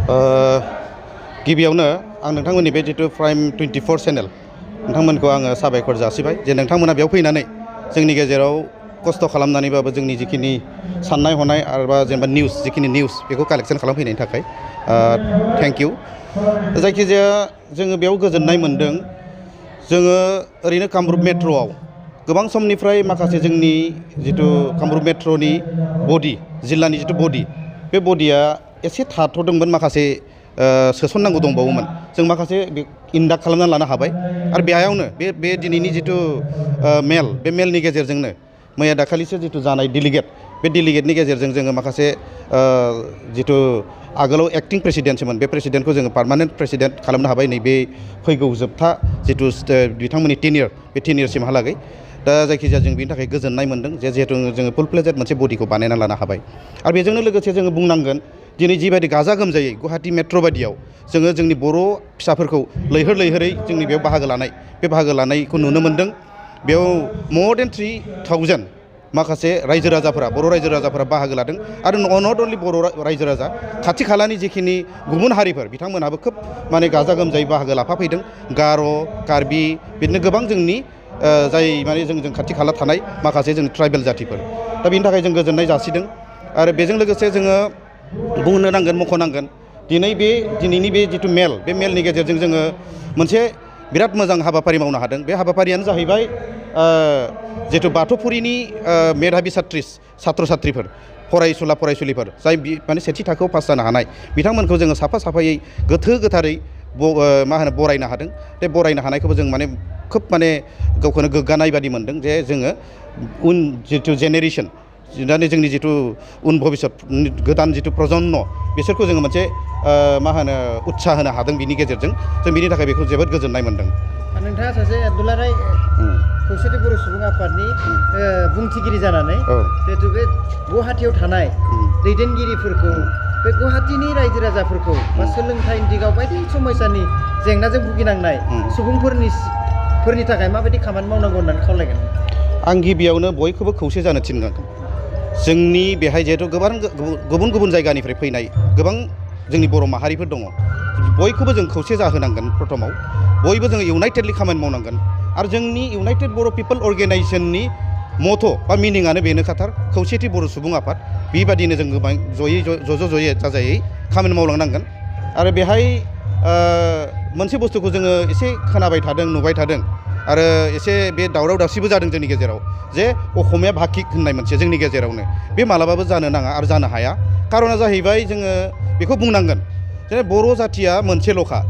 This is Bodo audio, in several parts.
गिबियावनो आं नोंथांमोननि बे जितु प्राइम 24 चेनेल नोंथांमोनखौ आङो साबायखर जासिबाय जे नोंथांमोना बेयाव फैनानै जोंनि गेजेराव खस्थ' खालामनानैबाबो जोंनि जिखिनि साननाय हनाय आरो जेनेबा जिखिनि निउस बेखौ कालेक्सन खालामफैनायनि थाखाय थेंक इउ। जायखिजाया जोङो बेयाव गोजोननाय मोनदों। जोङो ओरैनो कामरुप मेट्र'आव गोबां समनिफ्राय माखासे जोंनि जितु कामरुप मेट्र'नि बडि जिल्लानि जितु बडि बे बडिया एसे थाथ'दोंमोन, माखासे सोसननांगौ दंबावोमोन। जों माखासे इन्डाक्ट खालामनानै लानो हाबाय आरो बेयावनो बे दिनैनि जितु मेल, बे मेलनि गेजेरजोंनो मैया दाखालिसो जितु जानाय डेलिगेट, बे डेलिगेटनि गेजेरजों जोङो माखासे जितु आगोलाव एक्टिं प्रेसिडेन्टसोमोन, बे प्रेसिडेन्टखौ जोङो पार्मानेन्ट प्रेसिडेन्ट खालामनो हाबाय नैबे फैगौ जोबथा जितु बिथांमोननि टेनियर, बे टेनियरसिमहालागै। दा जायखिजाया जों बेनि थाखाय गोजोननाय मोनदों जे जिहेतु जोङो फुल फ्लेजेड मोनसे बडिखौ बानायना लानो हाबाय। आरो बेजोंनो लोगोसे जोङो बुंनांगोन दिनै जिबायदि गाजा गोमजायै गुवाहाटि मेट्र' बायदियाव जोङो जोंनि बर' फिसाफोरखौ लैहोर लैहोरै जोंनि बेयाव बाहागो लानाय, बे बाहागो लानायखौ नुनो मोनदों। बेयाव more than 3000 माखासे रायजो राजाफोरा, बर' रायजो राजाफोरा बाहागो लादों। आरो नट अनलि बर' रायजो राजा, खाथि खालानि जिखिनि गुबुन हारिफोर बिथांमोनहाबो खोब माने गाजा गोमजायै बाहागो लाफाफैदों। गार', कार्बि, बिदिनो गोबां जोंनि जाय माने जोंजों खाथि खाला थानाय माखासे जोंनि ट्राइबेल जातिफोर, दा बेनि थाखाय जों गोजोननाय जासिदों। आरो बेजों लोगोसे जोङो बुंनो नांगोन, मख'नांगोन दिनैनि बे जितु मेल, बे मेलनि गेजेरजों जोङो मोनसे बिराद मोजां हाबाफारि मावनो हादों। बे हाबाफारियानो जाहैबाय जितु बाथौफुरिनि मेधाबि सात्र साथ्रिफोर, फरायसुला फरायसुलिफोर जाय माने सेथि थाखोआव पास जानो हानाय बिथांमोनखौ जोङो साफा साफायै गोथारै बरायनो हादों। बे बरायनो हानायखौबो जों माने खोब माने गावखौनो गोग्गानाय बादि मोनदों जे जोङो उन जितु जेनेरेसन, जोंनि जितु उन भबिष्यत गोदान जितु प्रजन्म, बिसोरखौ जोङो मोनसे उत्साह होनो हादों बिनि गेजेरजों। जों बिनि थाखाय बेखौ जोबोद गोजोननाय मोनदों। नोंथाङा सासे दुलाराय खौसेथि बर' सुबुं आफादनि बुंथिगिरि जानानै जिहेतु बे गुवाहाटियाव थानाय दैदेनगिरिफोरखौ, बे गुवाहाटिनि रायजो राजाफोरखौ बा सोलोंथाइनि दिगाव बायदि समयसानि जेंनाजों भुगिनांनाय सुबुंफोरनि थाखाय माबायदि खामानि मावनांगौ होननानै खावलायगोन? आं गिबियावनो बयखौबो खौसे जानो थिनगोन। जोंनि बेहाय जिहेतु गोबां गुबुन गुबुन जायगानिफ्राय फैनाय गोबां जोंनि बर' माहारिफोर दङ। बयखौबो जों खौसे जाहोनांगोन। प्रथमाव बयबो जोङो इउनाइटेडलि खामानि मावनांगोन। आरो जोंनि इउनाइटेड बर' पिपोल अर्गेनाइजेसननि मथ' बा मिनिङानो बेनोखाथार, खौसेथि बर' सुबुं आफाद। बेबादिनो जों गोबां ज'यै जाजायै खामानि मावलांनांगोन। आरो बेहाय मोनसे बुस्थुखौ जोङो एसे खोनाबाय थादों, नुबाय थादों, आरो एसे बे दावराव दावसिबो जादों जोंनि गेजेराव, जे असमिया भाषिक होननाय मोनसे जोंनि गेजेरावनो, बे मालाबाबो जानो नाङा आरो जानो हाया। कारना जाहैबाय जोङो बेखौ बुंनांगोन जे बर' जाथिया मोनसेल'खा।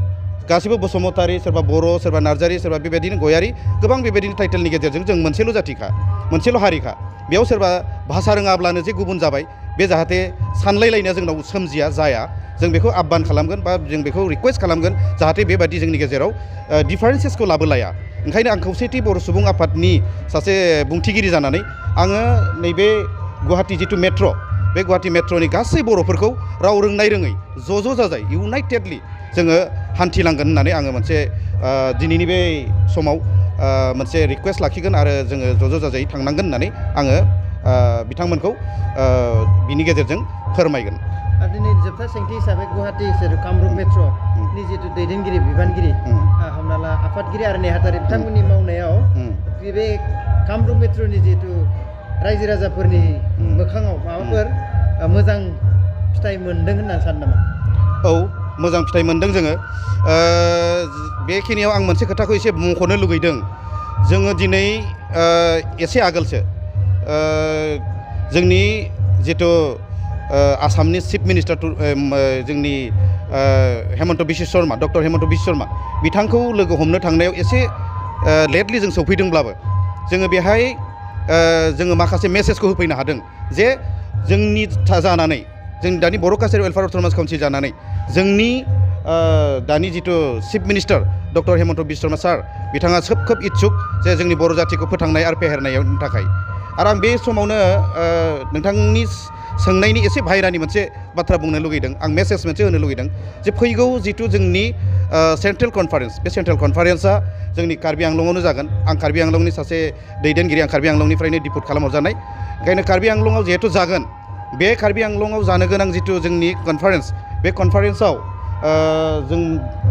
गासिबो बसुमतारी, सोरबा बर', सोरबा नार्जारी, सोरबा बेबायदिनो गयारी, गोबां बेबायदिनो टाइटेलनि गेजेरजों जों मोनसेल' जातिखा, मोनसेल' हारिखा। बेयाव सोरबा भाषा रोङाब्लानो जे गुबुन जाबाय, बे जाहाथे सानलायलायनाया जोंनाव सोमजिया, जाया। जों बेखौ आह्वान खालामगोन बा जों बेखौ रिक्वेस्ट खालामगोन जाहाथे बेबायदि जोंनि गेजेराव डिफारेन्सेसखौ लाबोलाया। ओंखायनो आं खौसेथि बर' सुबुं आफादनि सासे बुंथिगिरि जानानै आङो नैबे गुवाहाटि जितु मेट्र', बे गुवाहाटि मेट्र'नि गासै बर'फोरखौ राव रोंनाय रोङै ज' जाजाय इउनाइटेडलि जोङो हान्थिलांगोन होननानै आङो मोनसे दिनैनि बे समाव मोनसे रिक्वेस्ट लाखिगोन। आरो जोङो ज' जाजायै थांनांगोन होननानै आङो बिथांमोनखौ बिनि गेजेरजों फोरमायगोन। आरो दिनै जोबथा सोंथि हिसाबै गुवाहाटि कामरुप मेट्र'नि जितु दैदेनगिरि, बिबानगिरि, हमना ला आफादगिरि आरो नेहाथारि, बिथांमोननि मावनायाव बे कामरुप मेट्र'नि जितु रायजो राजाफोरनि मोखाङाव माबाफोर मोजां फिथाइ मोन्दों होननानै सानो नामा? औ, मोजां फिथाइ मोन्दों जोङो। बेखिनियाव आं मोनसे खोथाखौ एसे मख'नो लुगैदों। जोङो दिनै एसे आगोलसो जोंनि जितु आसामनि चिफ मिनिस्टार जोंनि हेमन्त बिश्व शर्मा, डक्टर हेमन्त बिश्व शर्मा, बिथांखौ लोगो हमनो थांनायाव एसे लेटलि जों सौफैदोंब्लाबो जोङो बेहाय जोङो माखासे मेसेजखौ होफैनो हादों जे जोंनि जानानै, जों दानि Boro' culture welfare autonomous council जानानै जोंनि दानि जितु chief minister doctor Himanta Biswa Sarma sir, बिथाङा खोब इच्छुक जे जोंनि बर' जातिखौ फोथांनाय आरो फेहेरनायनि थाखाय। आरो आं बे समावनो नोंथांनि सोंनायनि एसे बाहेरानि मोनसे बाथ्रा बुंनो लुगैदों। आं मेसेज मोनसे होनो लुगैदों जे फैगौ जितु जोंनि सेन्ट्रेल कनफारेन्स, बे सेन्ट्रेल कनफारेन्सआ जोंनि कार्बि आंलंआवनो जागोन। आं कार्बि आंलंनि सासे दैदेनगिरि, आं कार्बि आंलंनिफ्रायनो डिपुट खालामहरजानाय। ओंखायनो कार्बि आंलंआव जिहेथु जागोन, बे कार्बि आंलंआव जानो गोनां जितु जोंनि कनफारेन्स, बे कनफारेन्सआव जों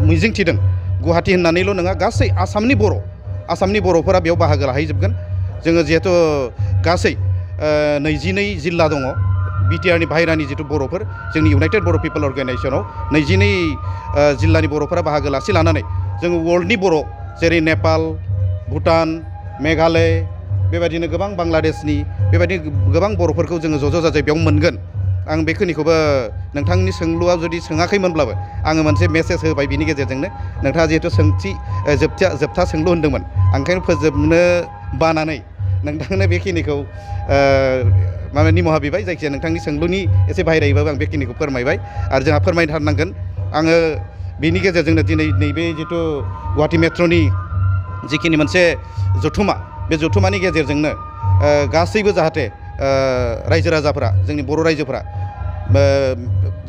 मिजिंथिदों गुवाहाटी होननानैल' नङा गासै आसामनि बर'फोरा बेयाव बाहागो लाहैजोबगोन जोङो जिहेतु गासै 22 जिल्ला दङ बिटिआरनि बाहेरानि जिथु बर'फोर जोंनि इउनाइटेड बर' पिपल अर्गेनाइजेसनाव 22 जिल्लानि बर'फोरा बाहागो लानानै जोङो वर्ल्डनि बर' जेरै नेपाल भुटान मेघालय बेबायदिनो गोबां बांलादेशनि बेबायदि गोबां बर'फोरखौ जोङो ज' जाजाय बेयाव मोनगोन आं बेखिनिखौबो नोंथांनि सोंलुआ जुदि सोङाखैमोनब्लाबो आङो मोनसे मेसेज होबाय बिनि गेजेरजोंनो नोंथाङा जिहेतु सोंथि जोबथा सोंलु होन्दोंमोन आं ओंखायनो फोजोबनो बानानै नोंथांनो बेखिनिखौ माने निमाहा बिबाय जायखिजाया नोंथांनि सोंलुनि एसे बाहेरायैबाबो आं बेखिनिखौ फोरमायबाय आरो जोंहा फोरमायथारनांगोन आङो बिनि गेजेरजोंनो दिनै नैबे जिथु गुवाहाटी मेट्र'नि जिखिनि मोनसे जथुमा बे जथुमानि गेजेरजोंनो गासैबो जाहाथे रायजो राजाफोरा जोंनि बर' रायजोफोरा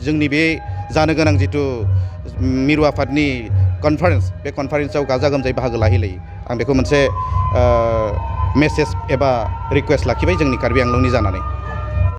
जोंनि बे जानो गोनां जिथु मिरु आफादनि कनफारेन्स बे कनफारेन्सआव गाजा गोमजायै बाहागो लाहैलायो आं बेखौ मोनसे मेसेज एबा रिकुवेस्ट लाखिबाय जोंनि कार्बि आंलंनि जानानै